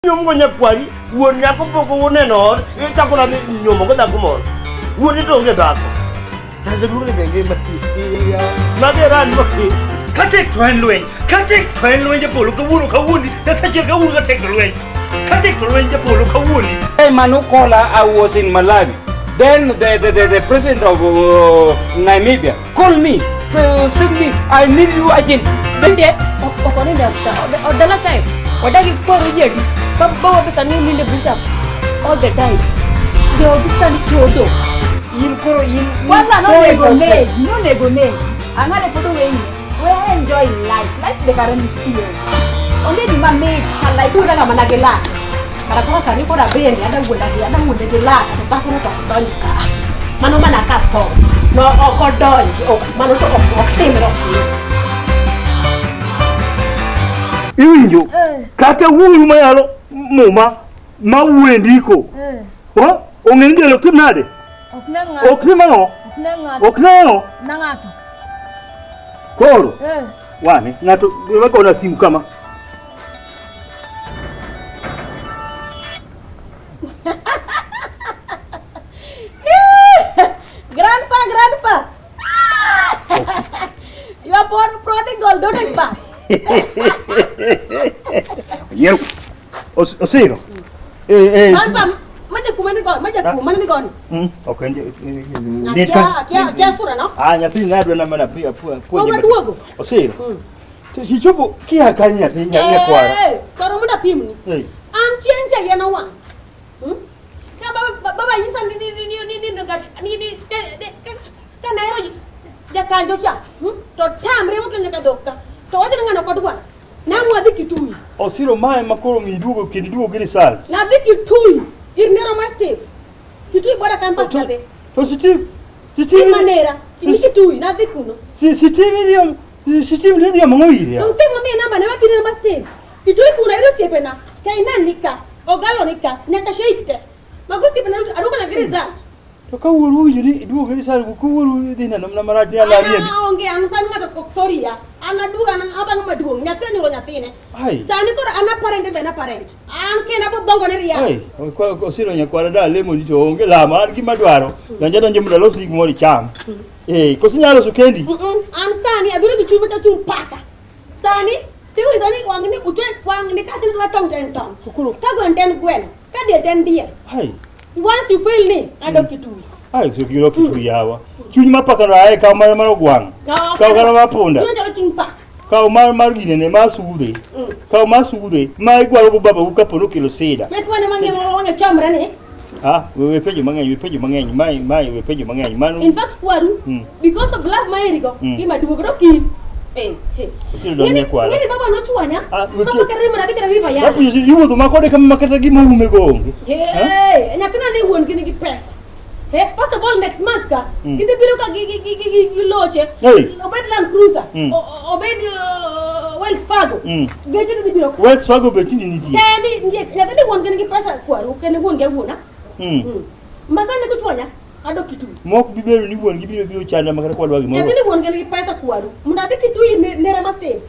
Nyomgo nyakwari, wuon nyako pok oneno ot, ichako nadhi nyombo go dhako moro. Wuoni to onge dhako. Jaduong' ni be ngima. Mage ran mo. Katek to en lweny, katek to en lweny japolo kawuono kawuondi, Nyasache kawuono katek to lweny. Katek to lweny japolo kawuondi. Time Manukola, I was in Malawi. Then the president of Namibia called me, said me, I need you urgently. Bende ok onindo e dala kae wadagi kwaro ji adi bawa pesa ni ninde bucha all the time jogi sani chodo In koro in Kwanza so nonego important. negi, nonego negi. Ang'ane pod oweyi. We enjoy life. Life be kare nitie. Onge gima mit ka life wuonda ga mana gi lak. Kara koro sani koro abende ada wuonda gi ada wuonde gi lak to dhakono to ok donj ka. Mano mana ka tho. No ok odonj, ok mano to ok ok timre ok timre. Iwinjo? Kata wuoyi mayalo muma ma wuoye ndiko. Oh, ong'e ni del ok tim nade? Ok ne ng'ato. Ok tim ang'o? Ok ne ng'ato. Ok ne ang'o? Na ng'ato. Koro Eh. wane ng'ato gona simu kama. Grandpa, grandpa. You are born prodigal, daughter is back. Yiero. Osiro. Eh eh. Grandpa, maja kuma ni goni, maja kuma ni goni. Ok en Akia, akia, akia sura no. Ah, nyathi ng'adwa na mana pia pua puonje. Koro duogo. Osiro. To ichopo kia kanyo nyathi nyakwara. Eh, koro mondo apimni. Eh. An chieng' cha yien owang'. Hmm? Ka baba baba nyisa ni ni ni ni ni ni ni de de ka nahero jakanjo cha. Hmm? To tamre mokel nyaka dhok ka. To wacho ni ng'ano ok odwar. Nang' wadhi Kitui. Osiro mae ma koro mi duogo kendo iduogo gi results. Nadhi Kitui ir Nero ma Steve. Kitui boda campus To- nadhi. To Steve Ki Steve Manera. Ni Kitui nadhi kuno. Steve idhi Steve ne dhi omo ire. Dong Steve omiye namba ne wadhi Nero ma Steve. Kitui kuno ayudo osiepena. Kainan ni ka. Ogalo ni ka. Nyaka Sheikh te. Mago osiepena duto aduogo na gi result. To ka wuoru owinjo ni iduogo gi results ka wuoru dhi neno mana marach ni alari An aonge an sani ng'ato ok thoria. An aduogo an abango maduong'. Nyathi onyuolo nyathine. Ai. Sani koro an a parent be an a parent. An kenda bo bongo ne riya. Ai, Osiro nyakwara da lemo ni to onge lamo an gima dwaro. Donja donja mondo alosni gimoro icham. Eh, koso inyalo loso kendi? An sani abiro gi chuny machal chuny paka. Sani Steve sani wang' ni utwe wang' ni kasi dwa tong' to en tong'. Koro Ka gweno to en gweno. Ka diel to en diel. ai, Once you fail ni adok Kitui. ai so giro kitu yawa. Chuny ma paka no ae kaw mar mar ogwang'. Kaw kata mar punda. Chuny chalo chuny paka. Kaw mar mar ginene mar sudhe. Kaw mar sudhe ma igwaro go babau kapo ni okelo sida. Mek wane mang'e wang'e chamre ni. Ah, we penjo mang'eny, we penjo mang'eny, mae mae we penjo mang'eny. Mano In fact kwaru because of love maheri go gima duogo dok in. Eh, eh. Osiro donjo nyakwara. Ng'eni baba nochwanya. Ah, Baba kare mana dhi kata riva ya. Yapo iwuotho ma kode kama kata gima ume go onge. Hey, nyathina ni wuon gi nigi pesa. Hey, first of all next month ka gidhi biro ka gi gi gi gi gi loche. Hey. Obed Land Cruiser. Mm. Obed Wells Fargo. Geche to dhi biro. Wells Fargo be tinde nitie. Kendi ndiye nyathini wuon gi nigi pesa kwaru kende wuon gi awuona. Masani kuchwanya adok Kitui. Mok bi bedo ni wuon gi biro biro chanda ma kata kwadwa gimoro. Nyathini wuon gi nigi pesa kwaru. Mondo adhi Kitui nera ma Steve.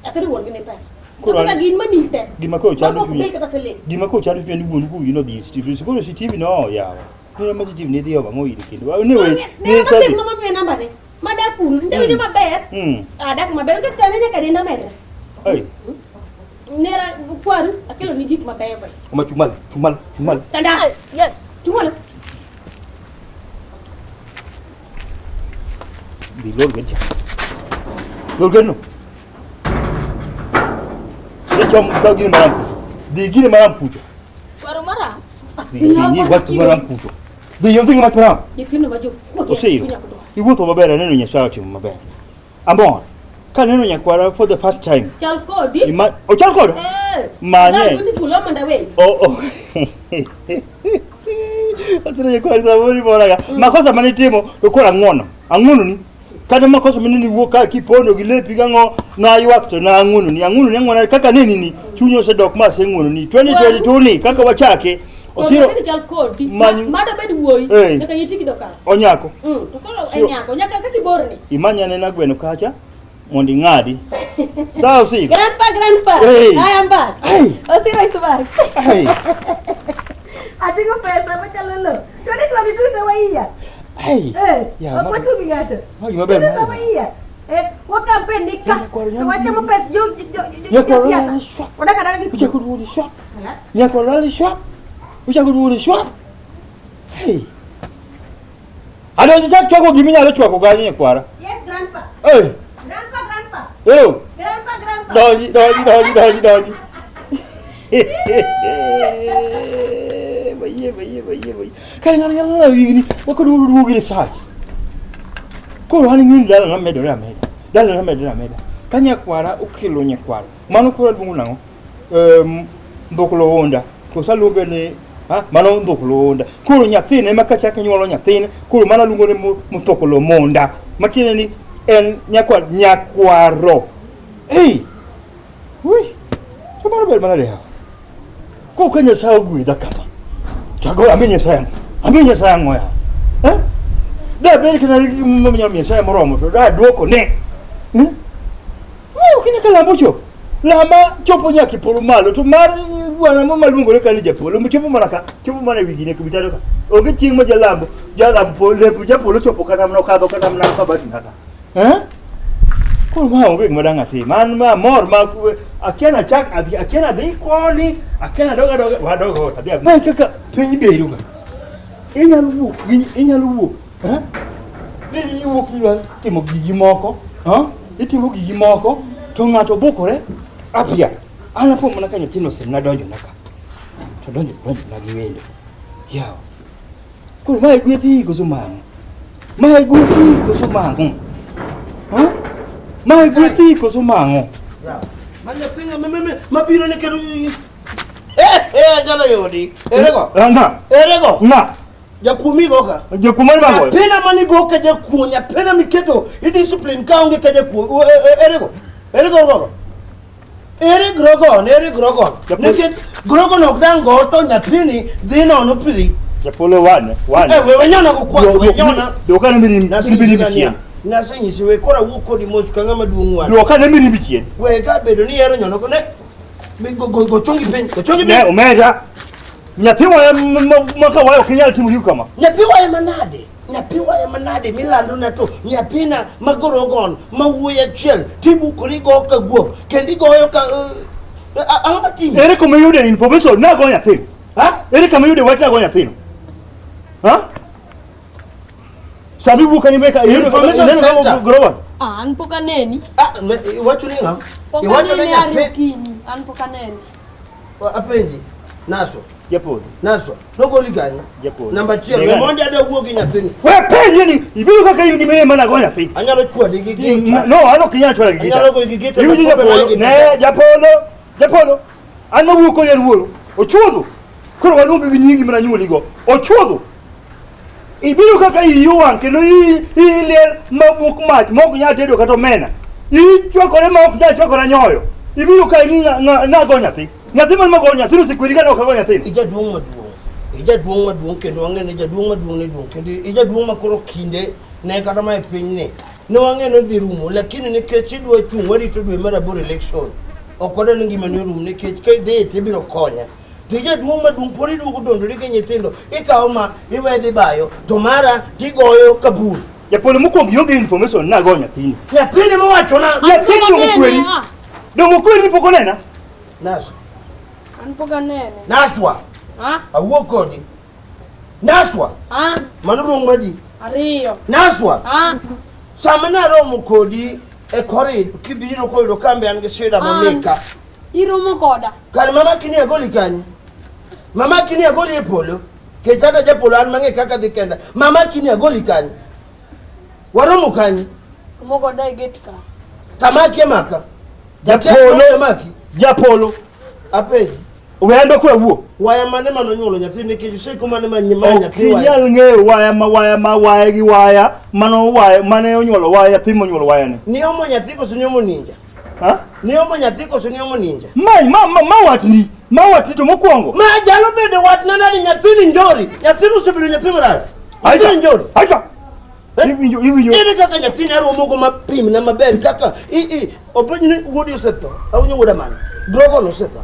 Nyathini wuon gi nigi pesa. Koro Pesa gin mamiyi te. Gima koro chando Mago ok chunya. bei kata siling. Gima koro chando chunya ni wuon go nodhi e Steve. Koro Steve no yawa. Ni ma Steve ne dhi omo ire kendo. Ne we Ne ne ma sabi. Steve mama miye namba ne. Madak kuno. Nite winjo maber. Adak maber. Nikech tene nyaka denda medre. Ai, Nera kwaru akelo ni gik mabeyo beyo. oma chumal, chumal, chumal. Tanda. Yes. Chumalo. Dhi lor ged cha. Lor ged no. Dhi chom kaw gini maram kucho. Dhi gini maram kucho. Kwaru mara. Dhi dhi wach maram kucho. Dhi yom dhi wach maram. Nyithindo ma jo Osiro. Iwuotho maber aneno Nyasaye otimo maber. Amor. Kaneno nyakwara for the first time. Chal kodi. Ima ochal koda? Eh. Manye. Beautiful Amanda we. Oh oh. Osiro nyakwara samoro imoraga. Makosa mane itimo to koro ang'uono. Ang'uono ni. Kata makosa mane niwuok ka kipondo gi lepi gang'o naywak to nang'uono ni. Ang'uono ni ang'uona kaka neni ni chuny osedok ma aseng'uono ni. 2022 ni kaka wachake. Osiro Nyathini chal kodi. Manyo- Mada bed wuoyi. Eh. Nyaka yiti kido ka. onyako. To koro en nyako. Nyaka kaka iborni. Imanya nena gweno kacha mondo ing'adi. Sawa Osiro. Grandpa, grandpa. Hey. I am back. Hey. Osiro is back. Hey. Ating'o pesa machalo lo. 2022 sawa iya. Hey. Eh. Ya, Ok watugi ng'ato. Ma gima ber Sawa moloyo. iya. Eh, wa campaign ni ka. Nyakwaro nyalo Wachamo biro. pes jo jo jo Nyakwaro siasa. lali shwap. Odak adaka gi Uchako duogo shwap. Nyakwaro lali shwap. Uchako duogo shwap. Hey. Adonji chak chwako giminyalo chwako kanyo nyakwara. Yes, grandpa. Hey. Grandpa, grandpa. Yo. Grandpa, grandpa. Donji, donji, donji, donji, donji. Bayie, bayie, bayie, bayie. Kare ng'ano nyalo lawo higni, wakod wuoyo gi research. Koro an ing'e ni dalana medore ameda. Dalana medore ameda. Ka nyakwara okelo nyakwara. Mano koro aluongo nang'o? Ndhoklo onda. Koso aluonge ni ha? Mano ndhoklo onda. Koro nyathine ema kachak inyuolo nyathine, koro mano aluongo ni muthokolo monda. Matiende ni en nyakwar nyakwaro. Ei! Ui! To mano ber manade yawa? Koro ka Nyasaye ogwedha kama, to ago ami Nyasaye ang'o? Ami Nyasaye ang'o yawa? Eh? Da bed kata mamiyo Nyasaye moromo to da duoko ne. Eh? Wewe ok ine ka lamo chopo. Lama chopo nyaka e polo malo to mar bwana mo maluongore ka ni japolo chopo mana ka, chopo mana e wi gine kubitado ka. Onge chieng' ma jalambo, jalambo polo, lep japolo chopo kata mana okadho kata mana kabati kaka. Eh? Koro ma onge gima dang' atim. An ma mor ma akia nachak adhi akia nadhi koni, akia nadog adoga wadog ot adhi adhi. Mae kaka piny bedo ga. Inyalo wuok gi inyalo wuok. Eh? Ni iwuok idwa timo gigi moko, ha? Itimo gigi moko to ng'ato bukore apia. An apo mana ka nyathino osemna donjo na ka. To donjo donjo na gi wendo. Yawa. Koro mae gwethi koso mang'o? Mae gwethi koso mang'o? Ha? Mae gwethi koso mang'o? Ma nyathina mabiro ne kendo eh eh anyalo yudi. Ere go? Ng'a? Ere go? Ng'a? Jakuo migo ka. Jakuo mane magoyo? Nyathina manigo ka jakuo, nyathina miketo i discipline ka onge ka jakuo. Ere go? Ere go go? Ere grogon, ere grogon. Nikech grogon ok dang' go to nyathini dhi nono free. Japolo wane, wane. Eh, we nyona go kwa, we nyona. Dwoka ne mirimbi chien. Nasenyisi we koro awuok kodi mos ka ng'ama duong' wadu. Dwoka ne mirimbi chien. We ka bedo ni ihero nyono ne go go go chongi piny, go chongi Ne piny. omera. Nyathi waya ma ka waya ok inyal timo gigo kama. Nyathi waya manade? Nyathi waya manade milando na to nyathina ma gorogon ma wuoyi achiel tibukori go ka guok kendo igoyo ka ang'o matimi? Ere kuma iyude information nago nyathino? Ha? Ere kama iyude wach nago nyathino? Ha? Sami wuok ani meka iyudo Information ineno kama center. growan. Ah, an pok aneni. Ah, iwacho ni ng'a? Pok Iwacho ni aneni ari nyathi okinyi. An pok aneni. apenji. Naso, Japolo. Naso. Nogoli kanyo. Japolo. Namba achiel, Nega. we mondi adwa wuo gi nyathini. We penje ni ibiro kaka in gi mirima nago nyathi. Anyalo chwadi gi gita. No, an ok inyal chwala gi gita. Anyalo goyi gi gita. Iwinjo makope japolo, mar gita. ne japolo, japolo. An mawuok kodi an wuoru. Ochuodho. Koro waluongi gi nyingi mana nyuoligo. Ochuodho. Ibiro kaka iyi owang' kendo iyi liel mabuk mach ma ok nyal tedo kata omena. Ichwakore ma ok nyal chwakore nyoyo. Ibiro ka ni nago nyathi. Nyathi man mago nyathi osekweri ka ne ok ago nyathino. Ijaduong' maduong'. Ijaduong' maduong' kendo wang'e ni jaduong' maduong' ne duong' kendo ijaduong' ma koro kinde ne kata ma e pinyni ne wang'e ni odhi rumo lakini nikech idwa chung' warito dwe mar aboro election ok wadwa ni ngimani orum nikech ka idhi to ibiro konya to ijaduong' maduong' pod iduogo dondori gi nyithindo ikawo ma iwe dhi bayo to mara tigoyo kabul Japolo mokwongo ionge information nago nyathini. nyathini mowachona Nyathini pok dongo anene, kweri. ah. Dongo kweri ni pok onena. Naswa An pok anene. Naswa Ah, awuok kodi Naswa ah, mano duong' madi ariyo. Naswa Ah, sama naromo kodi e korido kibiro koyudo kambe an gi shida mamika iromo koda. kar mama kini agoli kanye mama kini agoli e polo kech ata japolo an mang'e kaka dhi kenda mama kini agoli kanye waromo kanye Romo koda e gate ka. tamaki emaka Japolo. amaki Japolo. apenji We an koro awuo. waya mane manonyuolo nyathi nikech oseko mane ma ma Ok nyathi waya inyal ng'eyo waya ma waya ma waya gi waya mano waya mane onyuolo waya nyathi monyuolo waya ni. niomo nyathi koso niomo ninja Ha? niomo nyathi koso niomo ninja Ma ma ma, ma watni, ma watni to mokwongo. ma jalo bende watna nade nyathini njori nyathini osebedo nyathi marach nyathini njori Acha. Eh? Iwinjo iwinjo. Ere kaka nyathini aromogo mapimna maber kaka i openj ni wuodi osetho, awinjo wuoda mane? Drogon osetho.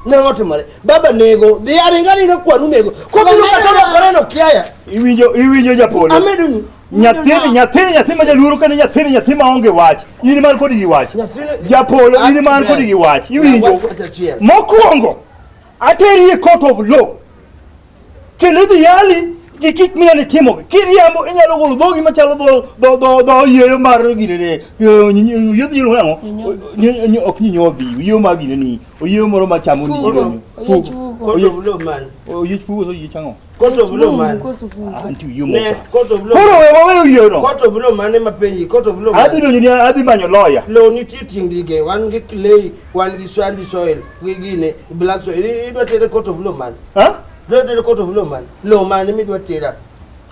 Nang'o otimore? Baba nego, dhi aringa aringa kwaru nego. Kobiro kata olokore no kiaya. Iwinjo iwinjo japolo. Amedo ni. Nyathini nyathini nyathi ma jaluoro kendo nyathini nyathi ma onge wach. In man kod gi wach. Nyathini Japolo in man kod gi wach. Iwinjo. Wach wach achiel. Mokwongo ateri e court of law. Kendo idhi yali gi gik minyalo timo. Kiriambo inyalo golo dhogi machalo dho dho dho dho oyieyo mar ginene. Oyieyo iluongo nang'o? Ok nyinyobi, oyieyo mar ginene. Oyieyo moro machamo Fugo. nyinyobi. Oyiech fugo. Court of law man. Oyiech fugo koso oyiech ang'o? Court of law man. Koso fugo. Ah, nitie oyieyo Ne, moko. court of law. Koro we wawe oyieyo no. Court of law mane mapenji? Court of law. Adhi mane? donjo ni adhi manyo lawyer. Lowo nitie tieng' dige, wan gi clay, wan gi sandy soil, gi gine, black soil. Idwa tere court of law man. Ha? Idwa tere court of law man. Lowo mane midwa tera?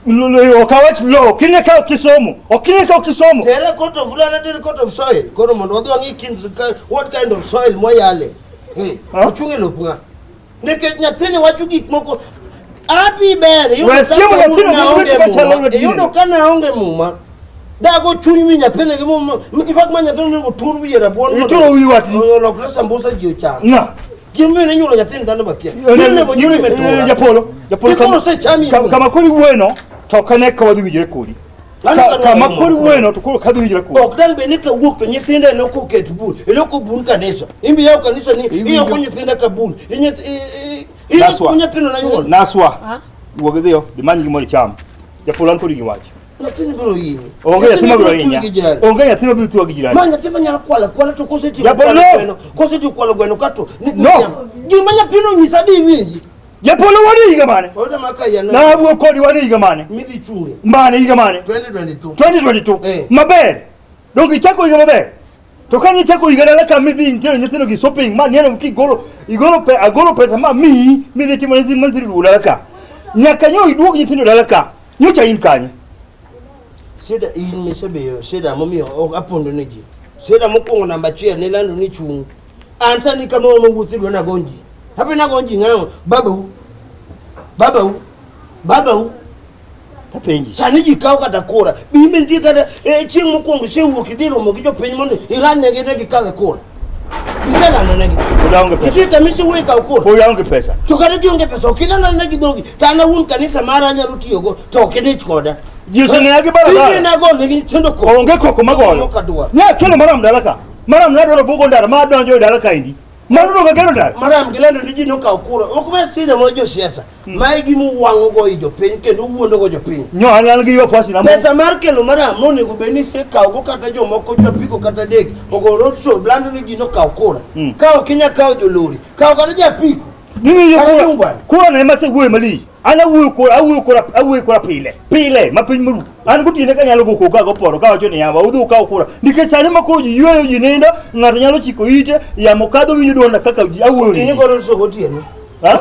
Ok awach law, kine ka ok isomo. Ok kine ka ok isomo. Tere court of law, ane tere court of soil. Koro mondo wadhi wang'i kind what kind of soil mwayale. Hey, Huh? ochung' e lop ng'a? Nikech nyathini wacho gik moko Happy ber, iyudo We ka siemo nyathino naonge gi lweti machalo muma. lwet Iyudo gini. ka naonge muma. Dago chuny wi nyathini gi muma. In fact ma nyathini onego tur wiye rabuon. mondo- Ituro wi watni. Olokre sambusa ji ocham. Ng'a? Gin miyo inyuolo nyathini dhano makia. Onego nyuole Eh, metura. Japolo, japolo Koro osechami. kama koro iwuoyeno to ok ane ka wadhi winjore kodi. Mano kadwaro Kama romo. koro iwuoyeno to koro kadhi winjore kodi. Ok dang' bed ni kawuok to nyithinda eloko oket bul. Eloko bun kanisa. Imbi yaw kanisa ni iyoko nyithinda ka bul. Naswa. Iyoko nyathino nanyuol. Naswa. Ah? Wuog idhiyo, dhi many gimoro icham. Japolo an kodi gi wach. Nyathini biro hinyi. Onge nyathi ma biro Nyathini hinya. tui gi jirani. Onge nyathi ma biro tuwa gi jirani. Ma nyathi manyalo kwalo akwala to kosetimo Japolo! kwalo gweno, kosetimo kwalo gweno kato No. gima nyathino onyisa di iwinji. Japolo wan e higa mane? Oda maka yano Nawuok kodi wan e higa mane? midhi chunge Mane higa mane? 2022. 2022. Eh. Maber. Donge ichako higa maber? To ka nichako higa dala ka midhi nitiere nyithindo gi shopping ma neno kigolo igolo pe agolo pesa ma miyi midhi timo nyithindo ma duogo dala ka. Nyaka nyo iduog nyithindo dala ka. Nyocha in kanye? Sida in misebeyo sida momiyo ok apondo ne ji. Sida mokwongo namba achiel ne lando ni chung'. An sani kama wama wuothe dwa nagon ji. Abe nagon ji ng'awo babau. Babau. Babau. Tapenji. Sani ji kawo kata kura. Bimbe nitie kata eh, chieng' mokwongo isewuok idhi romo gi jopiny mondo ilandnegi ne gikawe kura. Iselando negi. Pod aonge pesa. Nitie kama isewuoye kawo kura. Pod aonge pesa. To kata gionge pesa ok ilandnegi dhogi. To an awuon kanisa mara anyalo tiyogo to ok idich koda. Ji oseng'eya gi barabara. Tijni nago negi nyithindo koko. Onge koko magoyo. Ok adwar. Nya kelo maram dala ka. Maram nadwaro bugo ndara ma donjo e dala kaendi. Mano donge agero ndara. Maram gilando ni ji nokawo kura. Ok ber sida mar josiasa. Ma e gima uwang'o go i jopiny kendo uwuondo go jopiny. Nyo an an gi wafuasi na. Pesa mar kelo maram nonego bed ni isekawo go kata jomoko japiko kata adek ogo road show lando ni ji nokawo kura. Ka ok inya kawo jolori, kaw kata japiko. Mimi Kata kura. jongwar. Kura na ema asewuoyo malich. An awuoyo kura, awuoyo kura, awuoyo kura pile. Pile ma piny moru. An gotieno ka anyalo go koko ago poro kawacho ni yawa udhi ukaw kura. Nikech sani ma koro ji yweyo ji nindo, ng'ato nyalo chiko ite, yamo kadho winjo duonda kaka ji awuoyo In ni. igo road show gotieno. Ha?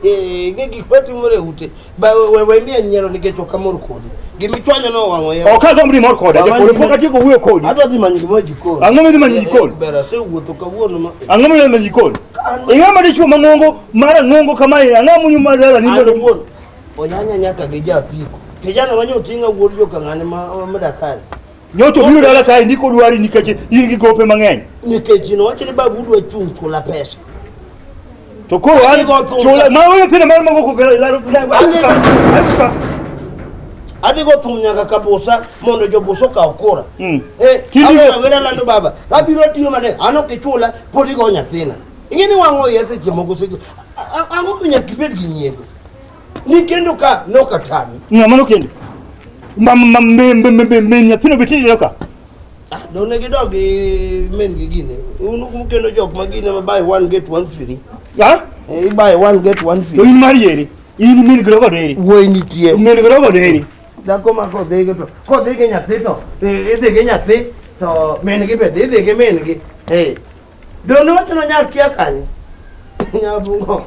Ng'e gik matimore e ute. Ba we we miya nyiero nikech ok amor kodi. Gimichwanyo no owang'o yawa. Ok agomb ni mor koda, japolo pok atieko wuoyo kodi. Adwa dhi manyo gimoro e jikon. Ang'o midhi manyo e jikon? Ber asewuotho kawuono ma Ang'o midhi manyo e jikon? Ing'ama dichuo mang'ongo mar ang'ongo kamae, ang'o munyu mar dala ni An mondo owuon oyanya nyaka gi japiko. Kijana manyo oting'a wuod jokang'ane ma madakari. Nyocha obiro dala kae ndiko dwari nikech in gi gope mang'eny. Nikech nowacho ni babu udwa chung' chula pesa. To koro an Adhi go thum. chula ma weyo nyithindo mar mago koko laro laro. Adhi go thum nyaka Kabusa mondo jobusa okaw kura. Eh, Tindi- awera wera lando baba. Abiro tiyo matek. An ok ichula pod igo nyathina. Ing'e ni wang'o iye seche moko seche. Ang'o miyo nyaka ibed gi nyiego? Nikendo ka nokatami. Ng'ama nokendo? Ma ma me me me me nyathino be tinde ka. Ah, Donge gidog gi min gi gine. Un ukendo jok ma gine ma buy one get one free. Ha? Eh, i buy one get one To free. in mar yeri. In min gi rogo deri. Wuoyi nitie. Min gi rogo deri. Dhako ma kodhi gi to kodhi gi nyathi to idhi gi nyathi to min gi be dhi idhi gi min gi. Eh. Donge wacho no nyar kia kanye? Nyabungo.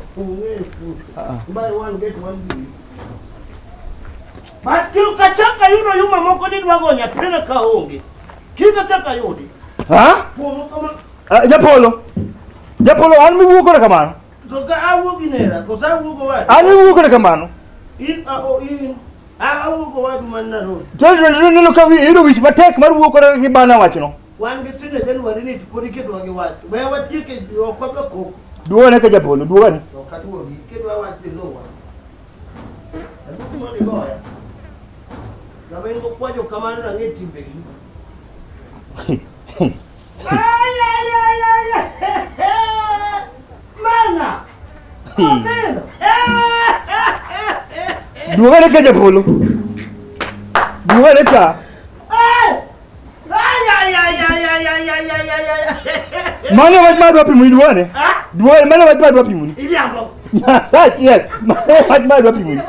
Buy one get one free. Bas kik achak ayudo yuma moko ni dwa go nyathina ka onge. Kik achak ayudi. Ha? Kuom kama Ah, Japolo. Japolo an miwuo koda kamano. to ka awuo gi nera koso awuo go wadu. An miwuo koda kamano. In a o in. Awuok owadu man Nairobi. 2022 neno ka iyudo wich matek mar wuok kata kibana wachno. Wan gi sida January ni to pod ikedwa gi wach. We watieke ok wabro koko. Duogane ka japolo, duogane. Ok aduogi, ikedwa wach dhi luwa. Aduogi mondo igoya. Ng'ama in go kwajo kamano nang'e timbegi. Ay, ay, ay, ay, ay. Mana! Osino! Duogane ka japolo. Duogane ka. Ay! Ay, ay, ay, ay, ay, ay, ay, ay, ay, ay. Mano wach ma adwa pimoni duogane. Ah? Duogane, mano wach ma adwa pimoni. Iriambo. Nyasaye, mano wach ma adwa pimoni.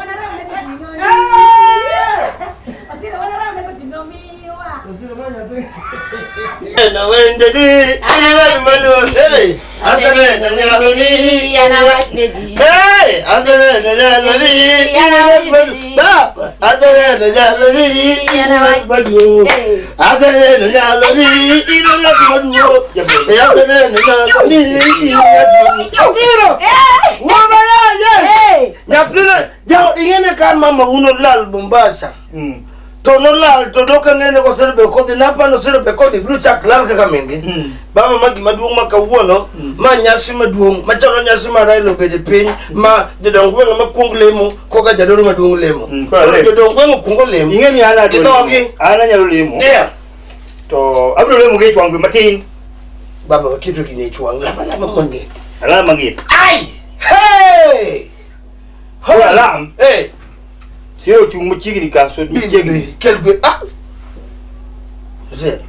Ing'ene ka mama uno lal Mombasa to nolal to dok ang'ene kosero be kodhi napano sero be kodhi biro chak lal kaka min-gi. Baba ma gima duong' ma kawuono ma nyasi maduong' machalo nyasi ma Raila obedo e piny ma jodong gweng' ema kuong lemo koka jadolo maduong' lemo. Koro Koro lem. jodong gweng' okuongo lemo. Ing'e ni an Gi dhogi. An anyalo lemo. Yeah. To abiro lemo gi ich wang' be matin. Baba waketo gini e chwang' lama lama mong'ith. Alam mang'ith. Ai! Hey! Koro alam. Hey! Siro ochung' machiegni ka, so machiegni. Kel gwe. Ah! Zero.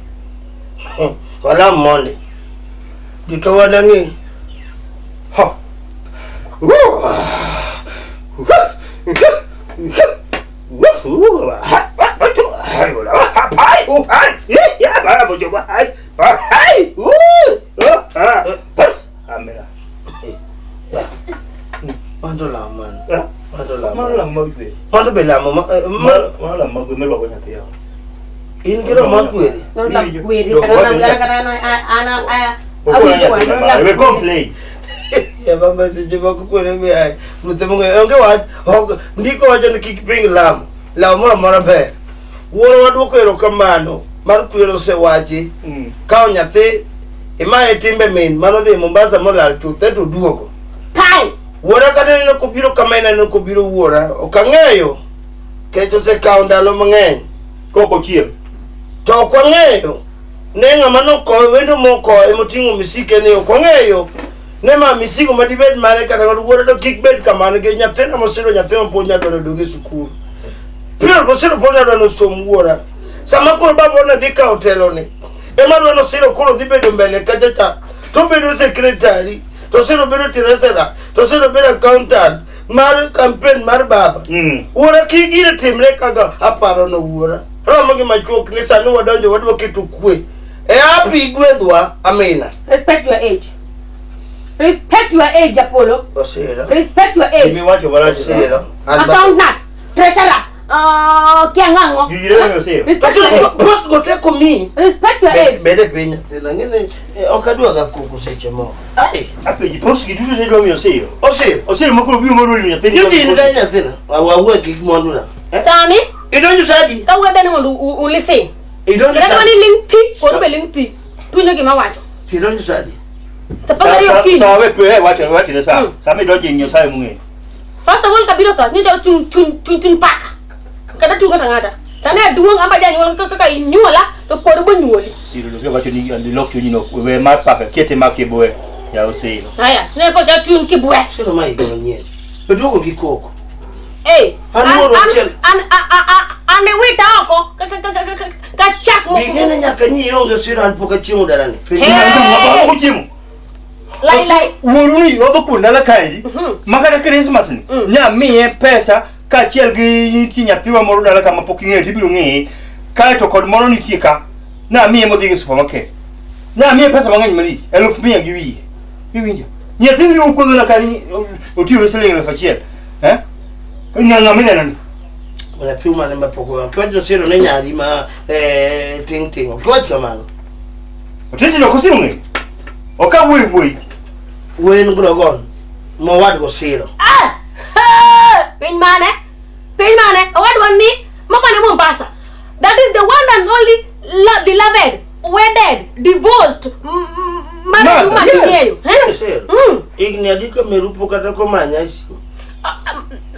Walam mondi. Duto wanang'i. Ha. Mando lamo mano. Mando lamo. Mando be lamo ma. In gi romo mar kweri. Ya baba seche moko kwere be ai. Ruthe monge onge wach. Ok ndiko wacho ni kik ping lamo. Lamo moro amora ber. Wuoro waduoko erokamano mar kwero osewachi. Kawo nyathi imaye timbe min manodhi Mombasa molal chuthe to oduogo. Kai! Wuora kata neno kobiro kama en aneno kobiro wuora ok ang'eyo kech osekawo ndalo mang'eny Kok ochiem. to ok wang'eyo ne ng'ama nokowe wendo mokowe moting'o misike ni ok wang'eyo ne ma misigo ma dibed mare kata ng'ato wuora to kik bed kamano nikech nyathina mosiro nyathi ma pod nyadwa nodog e sikul Period mosiro pod nyadwa nosom wuora sama koro baba ne dhi kawo teloni ema dwa nosiro koro dhi bedo mbele kacha cha to bedo secretary to siro bedo treasurer to siro bedo accountant mar campaign mar baba Wuora kik gire timre kaka aparo no wuora. Romo gi machuok ni sani wadonjo wadwa keto kwe. E api gwedhwa amina. Respect your age. Respect your age, Apollo. Osiro. Respect your age. Gimiwacho marach. Osiro. An ba- Accountant, treasurer, kiang'ang'o. Gigire osiro. Respect your Osiro age. post go teko mi. Respect your age. Bede piny nyathina ng'ene ok adwa ga koko seche moko. Ai, Apenji post gi duto te idwa miyo Osiro. Osiro. Osiro mokoro biro moro nyathini. Nyocha in ka nyathina. Wawuoye gi mwandu na. Sani, Idonjo sadi. kawuoyo ni mondo u listen. Idonjo Kata sadi. ni ling thi, koru be ling thi. Tuwinjo gima awacho. Idonjo sadi. Sa apar gariyo okinyi. Sawa we pe wacho wacho ne sa. Sama idonjo e Nyasaye mong'eyo. First of all kabiro ka, nyocha chung chung chung chung paka. Kata chung ng'ato ang'ata. Sani aduong' amba janyuol kaka inyuola to kod bonyuoli. Siro loke wacho ni ilok chunyi no we mar paka kete mar kibwe ya Osiro. Haya, ne kocha chung kibwe. Osiro ma higa manyien. Oduogo gi koko. Eh, An wuoro achiel. an an e wita oko ka ka ka ka ka ka chak moko. Bing'ene nyaka ni ionge Osiro an pok achiemo dalani. Hey! Ochiemo. Lai lai. Wuoru ni rodho kuon dala kaendi. Ma kata Christmas ni nya miye pesa kaachiel gi nitie nyathiwa moro dala kama pok ing'eyo tibiro ng'eye. Kaeto kod moro nitie ka. Namiye modhi e supermarket. Namiye pesa mang'eny malich, 100,000 gi wiye. Iwinjo? Nyathini okuodho na kani otiyo gi siling 1,000. Eh? Ng'ama ineno ni? Nyathi mane ma pok oa. Kiwacho Osiro ne nyari ma ting ting. Ok iwach kamano. Otiti no kosiro ng'eyo. Ok awuoyi wuoyi. Wuoyi grogon mowadgo Osiro. Ah! Ah! Piny mane? Piny mane? Owadwa ni mane Mombasa. That is the one and only beloved, wedded, divorced, married woman Yes. ing'eyo. Eh? Osiro. Higni adi ka meru pok kata komanya e simu?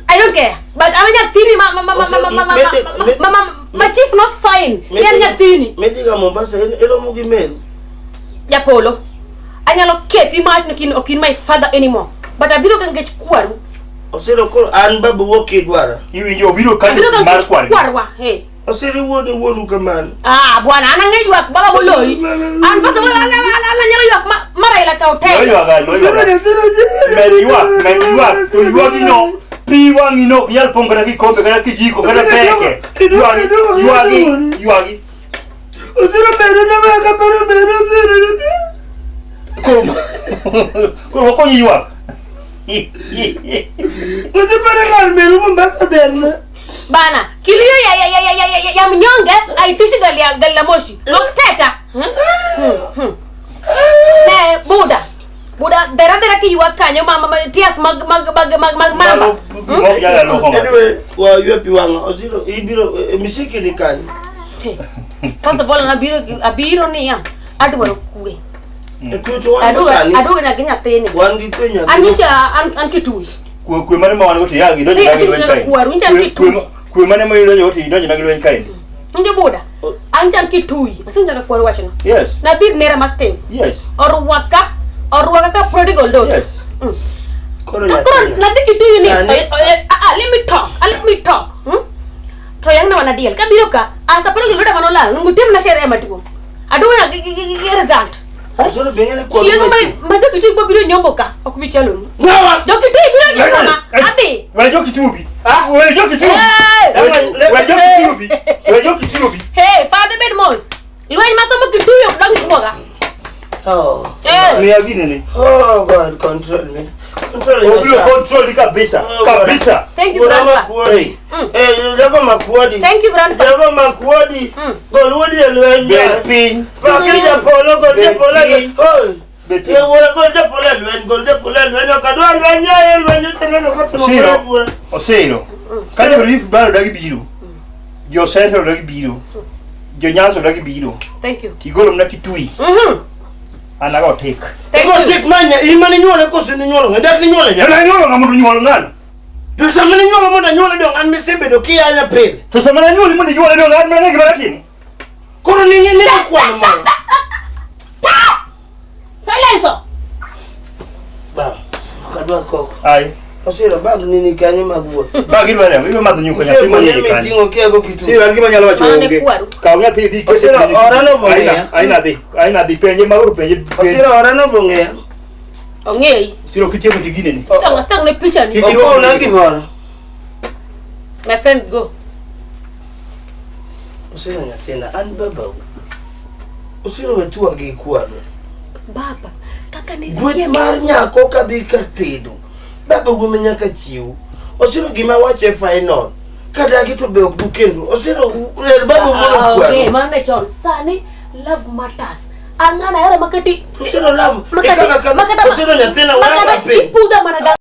I don't care. But an nyathini ma ma ma ma ma ma ma ma ma ma ma chief no sign. Ni an nyathini. Midhiga Mombasa iromo gi meru. Japolo. Anyalo kethi ma ok in ok in my father anymore. But abiro ka nikech kwaru. Osiro koro an babu wuok idwara. Iwinjo obiro Abiro kata ka mar nikech kwargi. kwarwa. Hey. Osiro wuone wuoru kamano. Ah, bwana an ang'e ywak baba moloyi. An first of all an anyalo ywak ma Raila kaw telo. Ywaga, ywaga. Med ywak, med ywak. To ywagi no. Pi wang'i no ok nyal pong' kata kikombe kata kijiko kata peke. Ywagi, ywagi, ywagi. Osiro meru ne weka pero meru osiro. Koro koro wakonyi ywak. Osiro pero lal meru Mombasa berna. Bana, kilio ya ya ya ya ya ya, ya mnyonge haitishi gari ya gari la moshi. Ok teta. Ne buda. Buda dera dera ki ywak kanyo ma ma tears mag mag mag mag mag mamba. Mok nyal loko ng'ato. Anyway, wa ywe pi wang'a Osiro ibiro misiki ni kanyo. First of all abiro abiro niya adwaro kwe. E kwe to wan go Aduogo sani. aduogo nyaka gi nyathini. Wan gi kwe nyathi. An nyocha an an Kitui. Kwe kwe mane ma wan go to ya gidonjo Si, na gi lweny si, kaendi. kwaru, ncha Kwe- Kitui. Kwe mane ma idonjo go to idonjo na gi lweny kaendi. Njo buda. An chan Kitui. Asenja ka kwaru wachno. Yes. Nabir nera mastin. Yes. Orwaka orwaka ka prodigal daughter. Yes. Koro Koro nyathina. nadhi Kitui ni. Sani- Ah, let me talk. Let me talk. To yang na wanadiel. Kabiro ka asa prodigal daughter manolal. Nungu tim na sherehe maduong'. Aduogo na gi gi result. Osiro be ng'e ni kwaru. Chieng' ma jo Kitui biro nyombo ka ok bi chalonu. Ng'awa. Jo Kitui biro nyombo ma adhi. We jo Kitubi. We jo Kitubi. Hey! We jo Kitubi. We jo Kitubi. Hey, father bed mos. Lweny ma somo Kitui ok dong iguoga. Oh. Eh. Miya ginene. Oh God, control me. Control Obiro yourself. control kabisa. Oh, God. Kabisa. Thank you, Wuora grandpa. makuodi. Eh, Java makuodi. Thank you, grandpa. Java makuodi. Gol wuodi e lweny. Bed piny. Paki japolo, gol Bed japolo e lweny. piny. Oi. Bed piny. Eh, wuora, gol japolo e lweny, gol japolo e lweny. Ok adwar lweny, yaye, lweny oteneno kotimo Osiro. bura bura. Osiro. Ka jo Rift Valley odagi biro. Jo Central odagi biro. Jo Nyanza odagi biro. Thank you. Tigolo mana Kitui. An ago tik. Thank Igo you. tik manya, in mane inyuole koso ninyuolo ng'a? Dak ninyuole nya? Yana nyuolo ng'ama mondo nyuol ng'ano. To sama ninyuolo mondo anyuole dong' an misebedo kiyanya pile. To sama nanyuoli mondo inyuole dong' an mana gima natimo. Koro ni ni ni kwano moro. Silenso. Ba, ok adwar koko. Ai. Osiro bag nini kanyo mag wuoth. Bag idwa nang'o? Idwa madho nyuka Nitie nyathi gunia manyiri kanyo. miting'o kiago Kitui. Siro an gima anyalo wacho Mano ne onge. kwaru. Kaw nyathi idhi ikete Osiro, piny. ora no bong'eya. Aina, aina dhi. Aina dhi penje magoro penje. Osiro ora no bong'eya. Ong'eyi. Siro kitieko to ginene. Stang stang ne picha ni. Kik Ok ona gimoro. My friend go. Osiro nyathina, an babau. Osiro we tuwa gi kwano. Baba, kaka ne Gweth mar nyako kadhi ka tedo. Baba wuome nyaka chiw. Osiro gima wacho e final. Kadagi to be ok dukendu. Osiro ler baba mondo Okay, kwano. mano ne chon. Sani love matters. Ang'ana hera makati Osiro love. makati Ikaka kama makata Osiro nyathina makata wanga piny. ipudha mana ga